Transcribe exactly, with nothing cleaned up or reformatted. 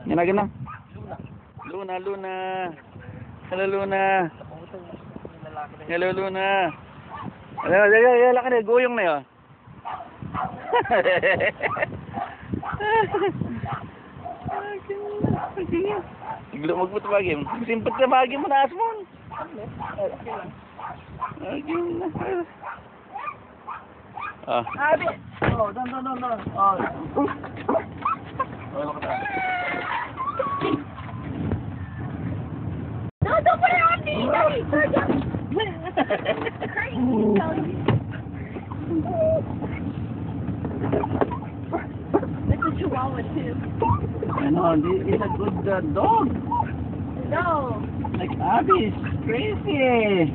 Yan, agin na. Luna, Luna. Hello, Luna. Hello, Luna. Hello, hello, hello, hello, hello, guyong na yun. Agin na, agin na. Iglo, magput bagim. Simpet na bagim mo, naas mo. Agin na. Ah. Abi! Oh, doon, doon, doon, doon. Oh. Wala ka na. No, don't put it on me! Daddy, Daddy. Crazy, tell you. It's a chihuahua, too. Ano, di- it's a good uh, dog. No. Like Abby is crazy.